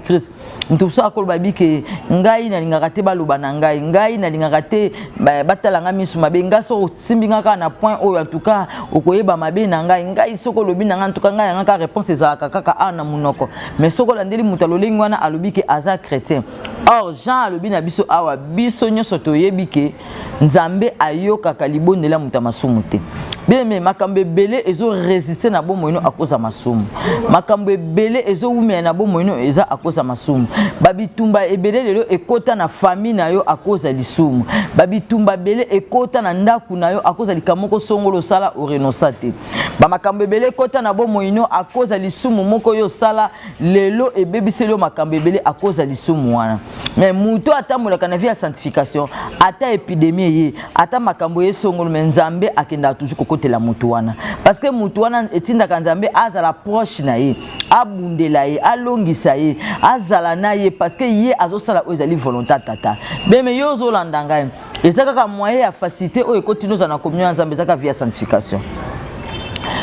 antichrist. Moto mosusu akoloba bike ngai nalingaka te baloba na ngai, ngai nalingaka te batala ngai miso mabe, ngai soki osimbi ngai kaka na point oyo, en tout cas okoyeba mabe na ngai, ngai soki olobi na ngai, en tout cas ngai yanga kaka réponse ezalaka kaka awa na monoko. Mais soki olandeli moto ya lolenge wana, alobi ke aza chrétien. Or Jean alobi na biso awa, biso nyonso toyebi ke Nzambe ayokaka libondeli ya moto ya masumu te. Bien-aimé, makambo ebele ezo résister na bomoi no akoza masumu. Makambo ebele ezo wumela na bomoi no eza akoza masumu. Babitumba ebele lelo ekota na famille na yo akoza lisumu. Babitumba ebele ekota na ndako na yo akoza likambo moko songolo osala orenonsa te. Ba makambo ebele ekota na bomoi no akoza lisumu moko yo osala lelo ebebiseli yo makambo ebele akoza lisumu wana. Mais moto atambolaka na vie ya sanctification, ata epidemie eye, ata makambo eye songolo, mais Nzambe akendaka toujours kokotela moto wana, parce que moto wana etindaka Nzambe azala proche na ye, abundela ye, alongisa ye, azala na ye, parce que ye azosala oyo ezali volonté ya Tata. Beme yo ozolanda ngai, eza kaka moyen ya facilité oyo ekoti nozala na communion ya Nzambe, eza kaka vie ya sanctification.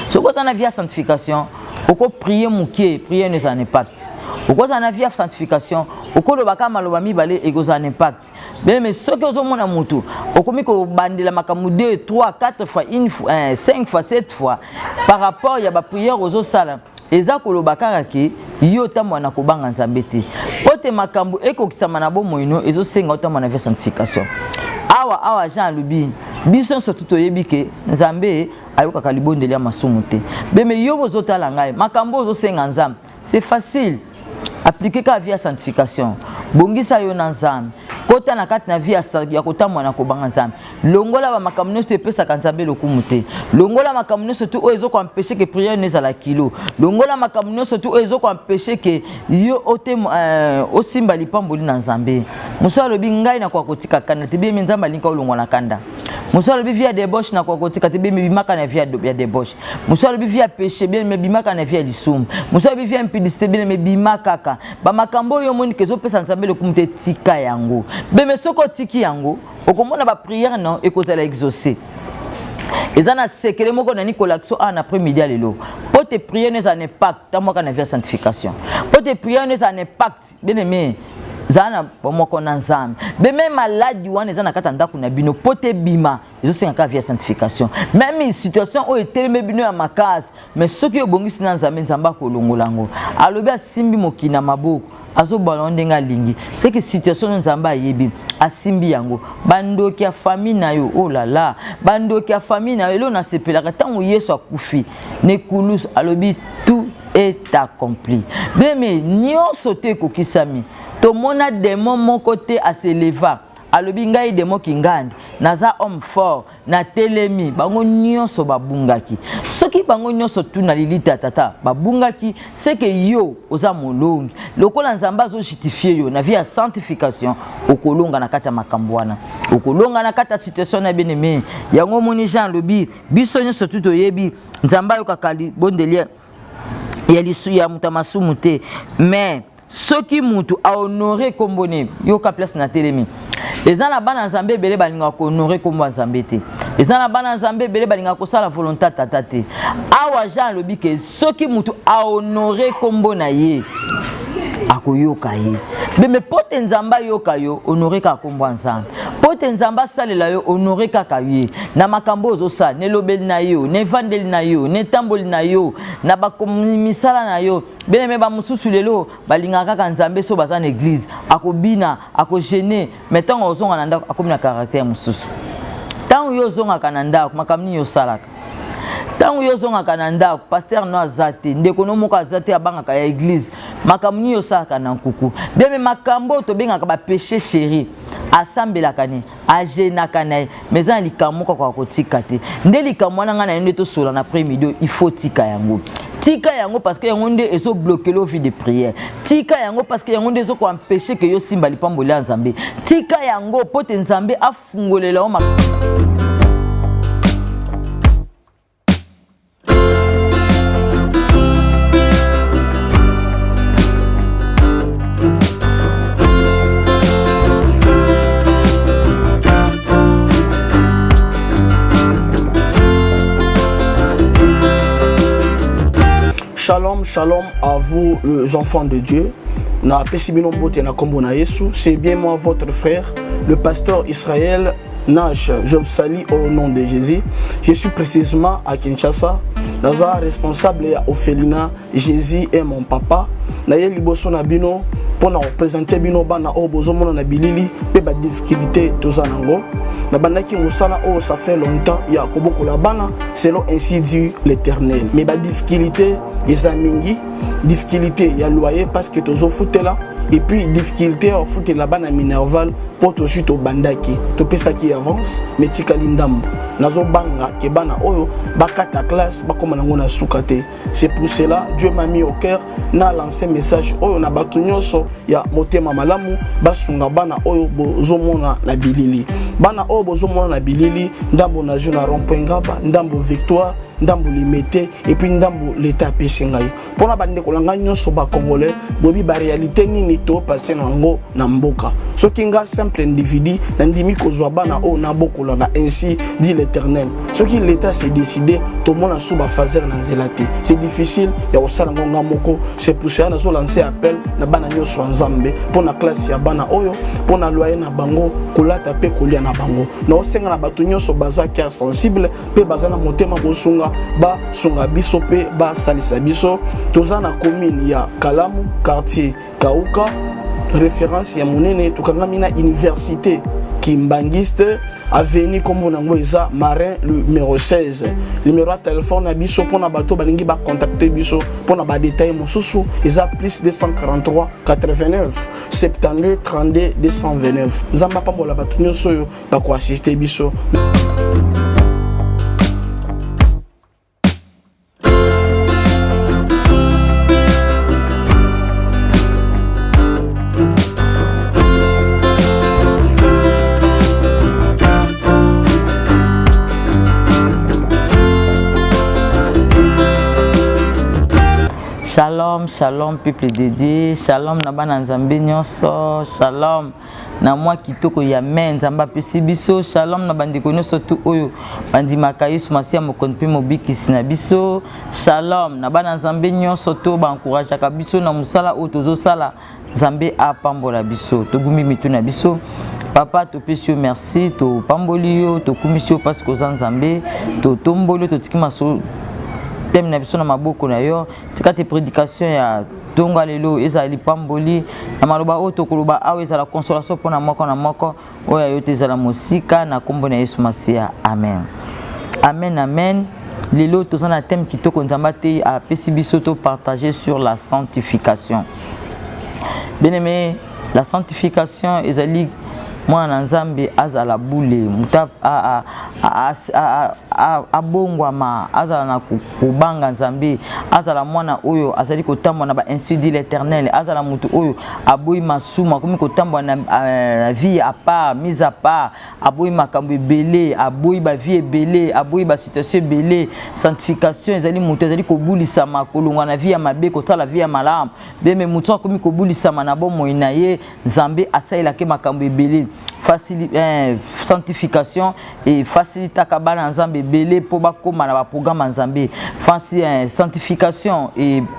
Soki oza na vie ya sanctification, okoprier moke, prière no ezala na impact. Okozala na vie ya sanctification, okoloba kaka maloba mibale, ekozala na impact. Bien, soki ozomona motu okomi kobandela makambo 2, 3, 4 fois, une fois, 5 fois, 7 fois par rapport ya baprière ozosala, eza koloba kaka ke yo otambola na kobanga Nzambe te. Po te makambo ekokisama na bomoi no, ezosenga otambola na vie ya sanctification. Awa awa Jean alobi, biso nyonso tu toyebi ke Nzambe ayokaka libondeli ya masumu te. Beme yo bozotala ngai, makambo ozosenga Nzambe, c'est facile, appliquer kaka vie ya sanctification. Bongisa yo na Nzambe, kota na kati na vie ya kotambola na kobanga Nzambe, longola bamakambo nyonso epesaka Nzambe lokumu te, longola makambo nyonso tu oyo ezokoempêcher ke prière no ezala kilo, longola makambo nyonso tu oyo ezokoempêcher ke yo ote osimba lipamboli na Nzambe. Mosu alobi ngai nakoka kotika kanda te. Bien, Nzambe alingi olongwa na kanda. Mosu alobi vie ya débauche nakoka kotika te. Bien, bimaka na vie ya débauche. Mosu alobi vie ya péché. Bien, mais bimaka na vie ya lisumu. Mosu alobi vie ya impudicité. Bien, mais bima kaka bamakambo oyo omoni ke ezopesa Nzambe lokumu te, tika yango. Beme soki otiki yango, okomona baprière no ekozala exaucé. Eza na sekele moko nani kolakisa awa na après-midi ya lelo. Mpo te prière no ezala na impact, tamwaka na vie ya sanctification. Mpo te prière no ezala na impact, bien aimé, zala na bomoko na Nzambe. Beme maladi wana eza na kati ya ndako na bino, mpo te bima, ezosenga kaka vie ya sanctification. Même situation oyo etelemi bino ya makasi, mais soki obongisi na Nzambe, Nzambe akolongola yango. Alobi asimbi mokili na maboko, azobala ndenge alingi. Seke situation oyo Nzambe ayebi, asimbi yango. Bandoki ya famille na yo, oh là là, bandoki ya famille na yo. Elo nasepelaka ntango Yesu akufi na ekulusu, alobi tout est accompli. Bien, nyonso te ekokisami. Tomona démon moko te aseleva alobi ngai démon kingandi, naza homme fort, natelemi. Bango nyonso babungaki. Soki bango nyonso tuna lilita ya tata babungaki, seke yo oza molongi. Lokola Nzambe azojustifier yo na vie ya sanctification, okolonga na kati ya makambo wana, okolonga na kati ya situation na. Bien-aimé, yango omoni Jean alobi, biso nyonso tu toyebi Nzambe ayokaka libondeli ya lisu ya moto ya masumu te. Mais soki mutu ahonorer nkombo ne, yoka place na telemi. Eza na bana Nzambe ebele balingaka kohonorer nkombo ya Nzambe te. Eza na bana Nzambe ebele balingaka kosala volonté Tata te. Awa Jean alobi ke soki mutu ahonorer nkombo na ye, akoyoka ye. Beme mpo te Nzambe ayoka yo, honore kaka nkombo ya Nzambe. Mpo te Nzambe asalela yo, honore kaka ye na makambo oyo ozosala, na elobeli na yo, na evandeli na yo, na etamboli na yo, na misala na yo. Bien-aimé, bamosusu lelo balingaka kaka Nzambe so baza na église, akobina, akojeûner, mais ntango ozonga na ndako, akomi na caractère mosusu. Ntango yo ozongaka na ndako, makambo nini osalaka? Ntango yo ozongaka na ndako, pasteur no aza te, ndeko no moko aza te, abangaka ya église, makambo nini osalaka na nkuku? Bien, makambo oyo tobengaka bapéché chéri, asambelaka nini, ajeûnaka na ye, mais eza na likambo moko akoka kotika te. Nde likambo wana ngai na ye nde tosola na après midi. Il faut tika yango, tika yango, parce que yango nde ezobloquer yo vie de prière. Tika yango, parce que yango nde ezokoempêcher ke yo simba lipamboli ya Nzambe. Tika yango mpo te Nzambe afungolela yo. Shalom, shalom à vous les enfants de Dieu. Napesi bino mbote na kombo na Yesu. C'est bien moi votre frère, le pasteur Israël Nash. Je vous salue au nom de Jésus. Je suis précisément à Kinshasa. Naza responsable ya orphelinat Jésus est mon papa. Naye liboso na bino mpo na kopresente bino bana oyo bozomona na bilili mpe badifficulté toza nango. Nabandaki mosala oyo ça fait longtemps ya kobokola bana selon ainsi dit l'Éternel. Mais badifficulté eza mingi, difficulté ya loyer parce que tozofutela, et puis difficulté ya kofutela bana minerval mpo tozwi tobandaki topesaki avance mais tikali ndambo. Nazobanga ke bana oyo bakata classe bakóma nango na suka te. C'est pour cela Dieu m'a mis au cœur na lancer message oyo na bato nyonso ya motema malamu basunga bana oyo bozomona na bilili. Bana oyo bozomona na bilili, ndambo na jeu na rond-point Ngaba, ndambo Victoire, ndambo Limete, et puis ndambo l'État apesi ngai. Mpona bandeko na ngai nyonso bacongolais, boyebi baréalité nini topase nango na mboka. Soki nga simple individu nandimi kozwa bana oyo nabokola na ainsi dit l'Éternel, soki l'État s'est décidé tomona so bafaser na nzela te, c'est difficile ya kosala yango nga moko. C'est pour cela nazolancer appel na bana nyonso ya Nzambe mpona classe ya bana oyo, mpona loyer na bango, kolata mpe kolia na bango. Naosenga na bato nyonso baza cœur sensible mpe baza na motema kosunga, basunga biso mpe basalisa biso. Toza na commune ya Kalamu, quartier Kauka, référence ya monene. Tokangami na université Kimbangiste, avenue kombo nango eza Marin numéro 16. Numéro ya telefone na biso mpona bato balingi bacontacte biso mpona badetail mosusu eza plus 243 89 72 32 229. Nzambe apambola bato nyonso oyo bakoassiste biso. Shalom, shalom peuple de Dieu, shalom na bana Nzambe nyonso, shalom na mwa kitoko ya me Nzambe apesi biso, shalom na bandeko nyonso tu oyo bandimaka Yesu Masiya mokonzi mpe mobikisi na biso, shalom na bana Nzambe nyonso to baencourageaka biso na mosala oyo tozosala. Nzambe apambola biso. Togumbi mitu na biso. Papa, topesi yo merci, topamboli yo, tokumisi yo parce que oza Nzambe, totomboli yo, totiki maso thème na biso na maboko na yo. Tika te prédication ya tonga lelo ezala lipamboli na maloba oyo tokoloba awa, ezala consolation mpona moko na moko oyo ayo te ezala mosika na nkombo na Yesu Masiya. Amen, amen, amen. Lelo toza na thème kitoko Nzambe atei apesi biso to partager sur la sanctification. Bien aimé, la sanctification ezali mwana na Nzambe azala bule, moto abongwama, azala na kobanga Nzambe, azala mwana oyo azali kotambola na ba ainsi dit l'Éternel, azala moto oyo aboyi masumu, akomi kotambola na vie à part, mise à part, aboyi makambo ebele, aboyi bavie ebele, aboyi basituation ebele. Sanctification ezali moto azali kobulisama, kolongwa na vie ya mabe, kosala vie ya malamu. Beme moto akomi kobulisama na bomoi na ye, Nzambe asalelaki makambo ebele. Sanctification efacilitaka bana Nzambe ebele mpo bakóma na baprogramme ya Nzambe. Sanctification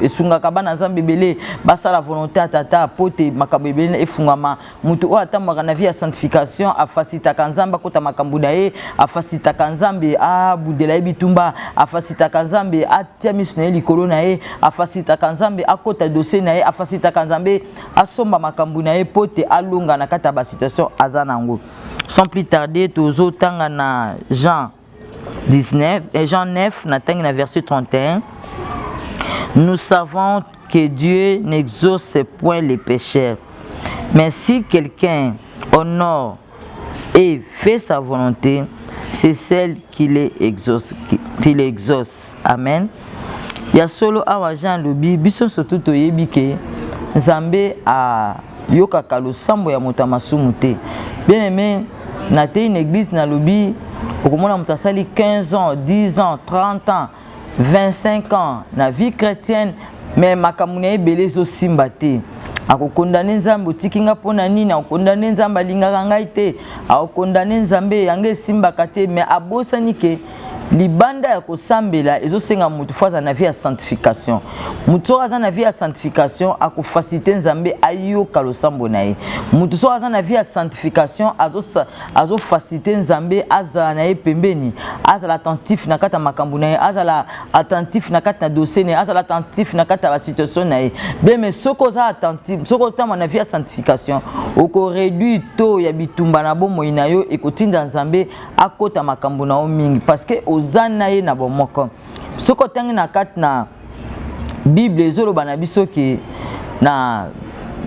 esungaka bana Nzambe ebele basala volonté ya Tata mpo te makambo ebele efungama. Moto oyo atambwaka na vie ya sanctification afacilitaka Nzambe akota makambo na ye, afacilitaka Nzambe abundela ye bitumba, afacilitaka Nzambe atia miso na ye likolo na ye, afacilitaka Nzambe akota dossier na ye, afacilitaka Nzambe asomba makambo na ye mpo te alonga na kati ya basituation aza nango. Sans plus tarder, tozotanga na Jean 19, Jean 9, natangi na verset 31. Nous savons que Dieu n'exauce point les pécheurs, mais si quelqu'un honore et fait sa volonté, c'est celle qui les exauce, qui l'exauce. Amen. Ya solo awa Jean lobi biso surtout toyebi ke Nzambe ayokaka losambo ya moto ya masumu te. Bien aimé, na te une église nalobi okomona moto asali 15 ans, 10 ans, 30 ans, 25 ans na vie chrétienne, mais makambo na ye ebele ezosimba te. Akokondane Nzambe, otiki nga mpona nini? Akokondane Nzambe, alingaka ngai te. Akokondane Nzambe, yango esimbaka te. Mais abosani ke Libanda ya kosambela, ezosenga motu faut aza na vie ya sanctification. Motu soki aza na vie ya sanctification, akofaciliter Nzambe ayoka losambo na ye. Motu soki aza na vie ya sanctification, azofaciliter Nzambe azala na ye pembeni, azala attentif na kati ya makambo na ye, azala attentif na kati na dossier na ye, azala attentif na kati ya basituation na ye. Bien, soki oza attentif, soki otamba na vie ya sanctification, okoréduire taux ya bitumba na bomoi na yo, ekotinda Nzambe akota makambo na yo mingi, parce que oza na ye na bomoko. Soki otangi na kati na Bible, ezoloba na biso ke na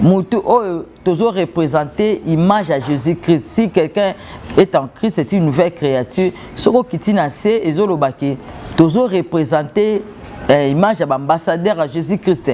motu oyo tozoreprésenter image ya Jésus Christ, si quelqu'un est en Christ, c'est une nouvelle créature. Soki okiti na se, ezoloba ke tozoreprésenter image ya baambassadeur ya Jésus Christ.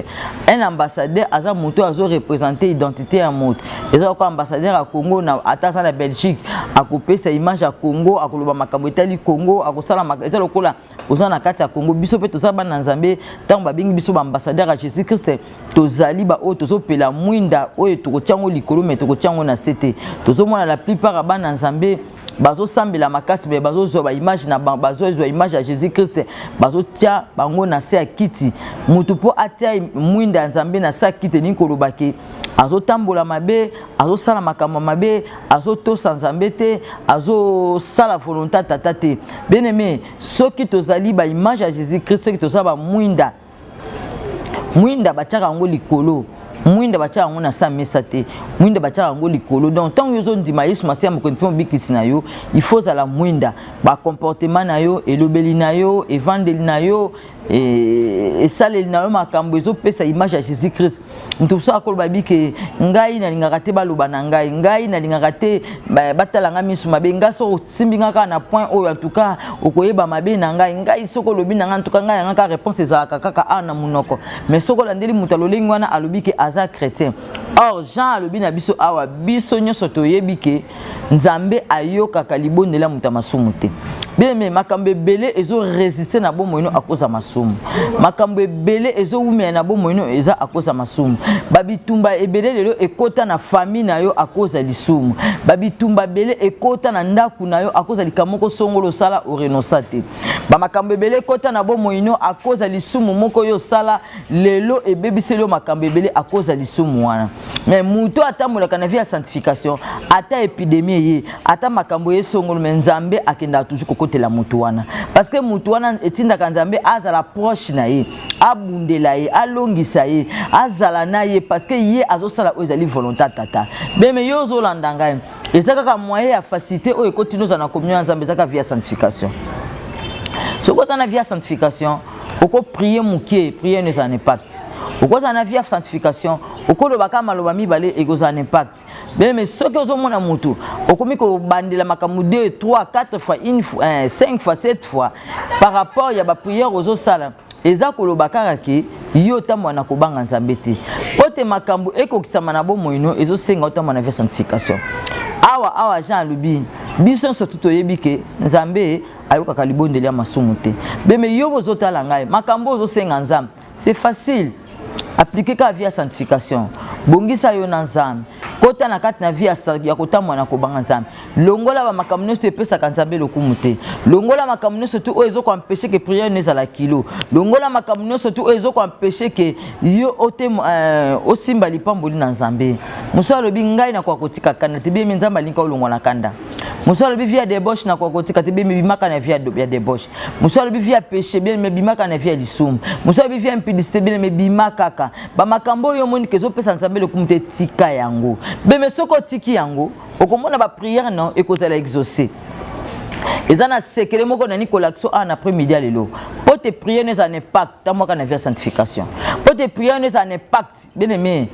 Un ambassadeur aza moto azoreprésenter identité ya moto. Eza lokola ambassadeur ya Congo na, ata aza na Belgique, akopesa image ya Congo, akoloba makambo etali Congo, akosala. Eza lokola oza na kati ya Congo. Biso mpe toza bana Nzambe. Ntango babengi biso baambassadeur ya Jésus Christ, tozali baoyo tozopela mwinda oyo tokotia yango likolo, mais tokotia yango na se te. Tozomona la plupart ya bana Nzambe bazosambela makasi, mais bazozwa baimage na bazozwa image ya Jésus Christ, bazotia bango na se ya kiti. Motu mpo atia mwinda ya Nzambe na se ya kiti, elingi koloba ke azotambola mabe, azosala makambo mabe, azotosa Nzambe te, azosala volonté Tata te. Bien aimé, soki tozali baimage ya Jésus Christ, soki toza bamwinda, mwinda batiaka yango likolo, mwinda batiaka yango na sa mesa te, mwinda batiaka yango likolo. Donc ntango yo ozondima Yesu Masiya Mokonzi mpe Mobikisi na yo, il faut ozala mwinda. Bacomportement na yo, elobeli na yo, evandeli na yo, esaleli na yo, makambo ezopesa image ya Jésus Christ. Moto mosusu akoloba bike: "Ngai nalingaka te baloba na ngai, ngai nalingaka te batala ngai miso mabe, ngai soki osimbi nga kaka na point oyo, en tout cas okoyeba mabe na ngai, ngai soki olobi na ngai, en tout cas ngai yanga kaka réponse ezalaka kaka awa na monoko." Mais soki olandeli moto alolengi wana, alobi ke aza chrétien. Or Jean alobi na biso awa, biso nyonso toyebi ke Nzambe ayokaka libondela moto ya masumu te. Bien, makambo ebele ezorésister na bomoi no akoza masumu. Makambo ebele ezowumela na bomoi no eza akoza masumu. Babitumba ebele lelo ekota na famille na yo akoza lisumu. Babitumba ebele ekota na ndako na yo akoza likambo moko songolo osala, orenoncer te. Bamakambo ebele ekota na bomoi no akoza lisumu moko oyo osala, lelo ebebiseli yo makambo ebele akoza lisumu wana. Mais moto atambolaka na vie ya sanctification, ata épidémie eye, ata makambo ye songolo, mais Nzambe akendaka toujours kokotela motu wana, parce que motu wana etindaka Nzambe azala proche na ye, abundela ye, alongisa ye, azala na ye, parce que ye azosala oyo ezali volonté Tata. Beme yo ozolanda ngai, eza kaka moyen ya facilité oyo ekotini ozala na communion ya Nzambe, eza kaka vie ya sanctification. Soki oza na vie ya sanctification, okoprier moke, prière no ezala na impact. Okozala na vie ya sanctification, okoloba kaka maloba mibale, ekozala na impact. Bien, mais soki ozomona motu okomi kobandela makambo 2, 3, 4 fois, une fois, 5 fois, 7 fois par rapport ya baprière ozosala, eza koloba kaka ke yo otambola na kobanga Nzambe te. Po te makambo ekokisama na bomoi no, ezosenga otambola na vie ya sanctification. Awa awa Jean alobi, biso nyonso tu toyebi ke Nzambe ayokaka libondeli ya masumu te. Beme yo bozotala ngai, makambo ozosenga Nzambe, c'est facile, appliquer kaka vie ya sanctification. Bongisa yo na Nzambe, kota na kati na vie ya kotambola na kobanga Nzambe, longola bamakambo nyonso epesaka Nzambe lokumu te, longola makambo nyonso tu oyo ezokoempêcher ke prière no ezala kilo, longola makambo nyonso tu oyo ezokoempêcher ke yo ote osimba lipamboli na Nzambe. Mosu alobi: "Ngai nakoka kotika kanda te." Biyemi, Nzambe alingi olongwa na kanda. Mosu alobi: "Vie ya débauche nakoka kotika te." Biyemi, bimaka na vie ya débauche. Mosu alobi: "Vie ya péché." Bien, bimaka na vie ya lisumu. Mosu alobi: "Vie ya impudicité." Bien, bima kaka bamakambo oyo omoni ke ezopesa Nzambe lokumu te, tika yango. Beme soki otiki yango, okomona baprière no ekozala exaucé. Eza na sekele moko nani kolakisa awa na après midi ya lelo. Mpo te prière no ezala na impact, tamwaka na vie ya sanctification. Mpo te prière no ezala na impact, bien aimé,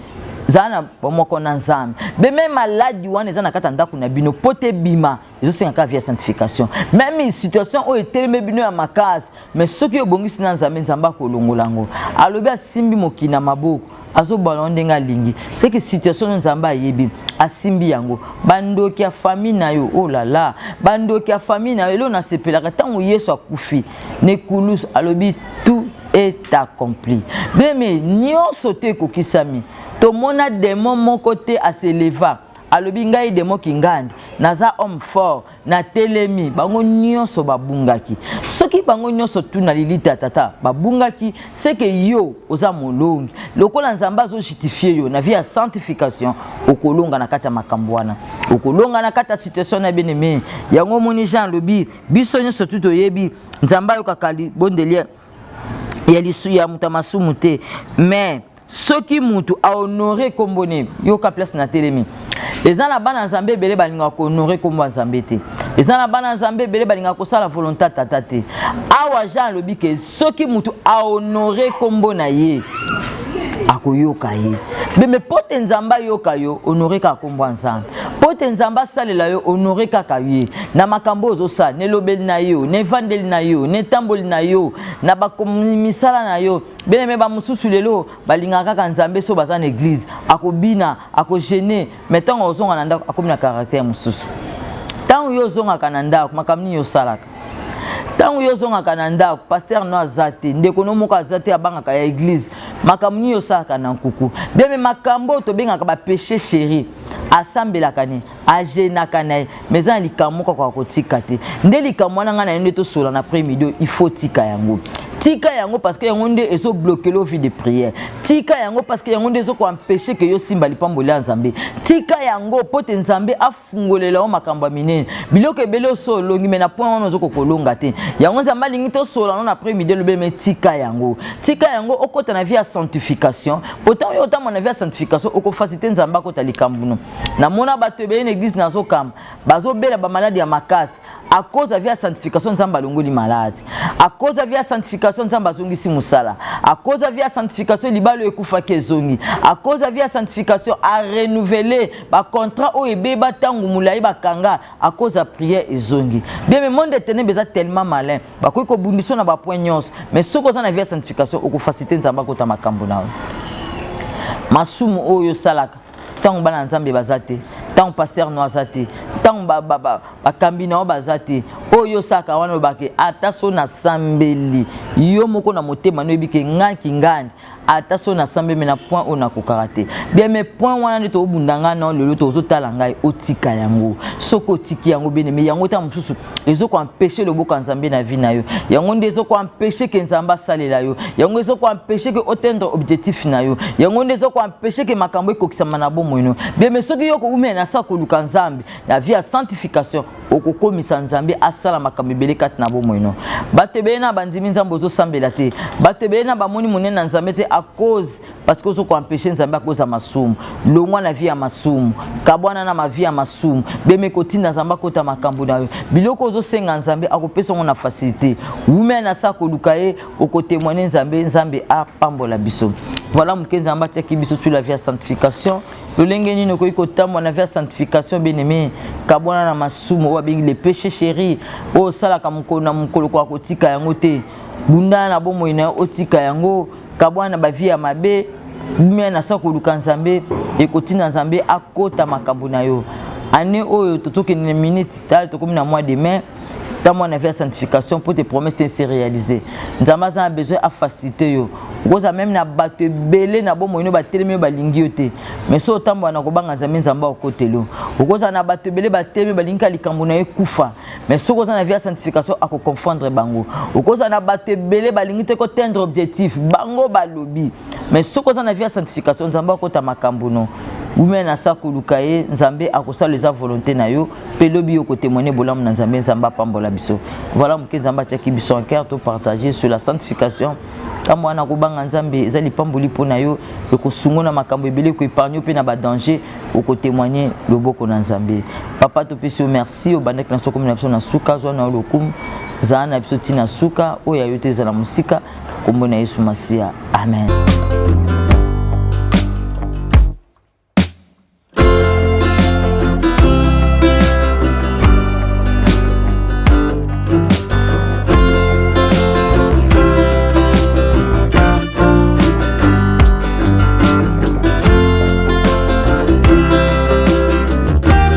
zala na bomoko na Nzambe. Beme maladi wana eza na kati ya ndako na bino, mpo te bima, ezosenga kaka vie ya sanctification. Même situation oyo etelemi bino ya makasi, mais soki obongisi na Nzambe, Nzambe akolongola yango. Alobi asimbi mokili na maboko, azobala ngo ndenge alingi. Seke situation oyo Nzambe ayebi, asimbi yango. Bandoki ya famille na yo, oh là là, bandoki ya famille na yo. Eloko nasepelaka, ntango Yesu akufi na ekulusu, alobi: "Tout est accompli." Bien, nyonso te ekokisami. Tomona démon moko te aseleva, alobi: "Ngai démon kingandi, naza homme fort, natelemi." Bango nyonso babungaki. Soki Soki bango nyonso tu na lilita ya tata babungaki, seke yo oza molongi. Lokola Nzambe azojustifie yo na vie ya sanctification, okolonga na kati ya makambo wana, okolonga na kati ya situation na bien aimé. Yango omoni Jean alobi, biso nyonso tu toyebi Nzambe ayokaka libondeli ya lisu ya moto ya masumu te, mais soki mutu ahonore nkombo ne. Yoka place na telemi. Eza na bana Nzambe ebele balingaka kohonore nkombo ya Nzambe te. Eza na bana Nzambe ebele balingaka kosala volonté tata te. Awa Jean alobi ke soki mutu ahonore nkombo na ye, akoyoka ye. Beme mpo te Nzambe ayoka yo, honore kaka nkombo ya Nzambe. Mpo te Nzambe asalela yo, honore kaka ye na makambo ozosala, na elobeli na yo, na evandeli na yo, na etamboli na yo, na misala na yo. Bien-aimé, bamosusu lelo balingaka kaka Nzambe so baza na église, akobina, akogene, mais ntango ozonga na ndako, akomi na caractère mosusu. Ntango yo ozongaka na ndako, makambo nini osalaka? Ntango yo ozongaka na ndako, pasteur no aza te, ndeko no moko aza te, abangaka ya église, makambo nini osalaka na nkuku? Bien, mais makambo oyo tobengaka bapéché chéri, asambelaka nini, agenaka na ye, mais eza na likambo moko akoka kotika te. Nde likambo wana ngai na ye nde tosola na après midi. Il faut tika yango, tika yango, parce que yango nde ezobloquer yo vie de prière. Tika yango, parce que yango nde ezokoempêche ke yo simba lipamboli ya Nzambe. Tika yango mpo te Nzambe afungolela yo makambo ya minene. Biloko ebele oso olongi, mais na point wana ozokokolonga te. Yango Nzambe alingi tosola no na après midi. Elobi mais tika yango, tika yango, okota na vie ya sanctification. Pourtant oyo otambola na vie ya sanctification, okofaciliter Nzambe akota likambo no. Namona bato ebele na église, nazokamba, bazobela bamaladi ya makasi. À cause ya vie ya sanctification, Nzambe alongoli maladi. À cause ya vie ya sanctification, Nzambe azongisi mosala. À cause ya vie ya sanctification, libala oyo ekufaki ezongi. À cause ya vie ya sanctification, arenouveler bacontrat oyo ebeba ntango molai bakanga. À cause ya prière, ezongi. Bien, mais monde ténèbre eza tellement malin, bakoki kobundisa na bapoint nyonso, mais soki oza na vie ya sanctification, okofaciliter Nzambe akota makambo na yo. Masumu oyo osalaka ntango bana Nzambe baza te, ntango pasteur no aza te, ntango bakambi na yo baza te, oyo osalaka wana, olobake ata so nasambeli, yo moko na motema noyebi ke ngaki ngandi, ata so nasambeli, mais na point oyo nakokaka te. Bien, mais point wana nde tobunda. Ngai na lelo tozotala ngai, otika yango. Soki otiki yango, bien aimé, yango ntango mosusu ezokoempêche loboko ya Nzambe na vie na yo. Yango nde ezokoempêche ke Nzambe asalela yo. Yango ezokoempêche ke atteindre objectif na yo. Yango nde ezokoempêche ke makambo ekokisama na bomoi no. Bien, mais soki yo koumela na sa koluka Nzambe na vie ya sanctification, okokomisa Nzambe asala makambo ebele kati na bomoi no. Bato ebele na bandimi Nzambe ozosambela te, bato ebele na bamoni monene na Nzambe te, à cause, parce que ozokoempêche Nzambe akoza masumu. Longwa na vie ya masumu, kabwana na mavie ya masumu. Beme kotinda Nzambe akota makambo na yo. Biloko ozosenga Nzambe, akopesa yango na facilité. Wumela na sa koluka ye, okotémoigne Nzambe. Nzambe apambola biso. Voilà moke Nzambe atiaki biso sur la vie ya sanctification. Lolenge nini okoki kotambola na vie ya sanctification? Bien aimé, kabwana na masumu oyo babengi le péché chéri, oyo osalaka mokolo na mokolo, koka kotika yango te. Bundana na bomoi na yo, otika yango. Kabwana na bavie ya mabe. Bumia na sa koluka Nzambe, ekotinda Nzambe akota makambo na yo. Année oyo tozokende na minute tala, tokomi na mois de mai. Ntango na vie ya sanctification, mpo te promesse te se réaliser, Nzambe aza na besoin afacilité yo. Okozala même na bato ebele na bomoi no batelemi oyo balingi yo te, mais so otambola na kobanga Nzambe, Nzambe akotela yo. Okozala na bato ebele batelemi, balingi ka likambo na ye kufa, mais soki oza na vie ya sanctification, akoconfondre bango. Okozala na bato ebele balingi te koatteindre objectif, bango balobi, mais soki oza na vie ya sanctification, Nzambe akota makambo no. Umela na sa koluka ye, Nzambe akosala eza volonté na yo, mpe lobi yo kotémoigne bolamu na Nzambe. Nzambe apambola biso. Voilà moke Nzambe atiaki biso en cœur topartager sur la sanctification. Ntango wana kobanga Nzambe eza lipamboli mpo na yo, ekosungo na makambo ebele, ekoépargne mpe na badanger, okotémoigne loboko na Nzambe. Papa, topesi yo merci. Obandaki na biso, komi na biso na suka. Zwa na yo lokumu, zala na biso ntina suka oyo ya yo te, ezala mosika. Kombo na Yesu Masiya, amen.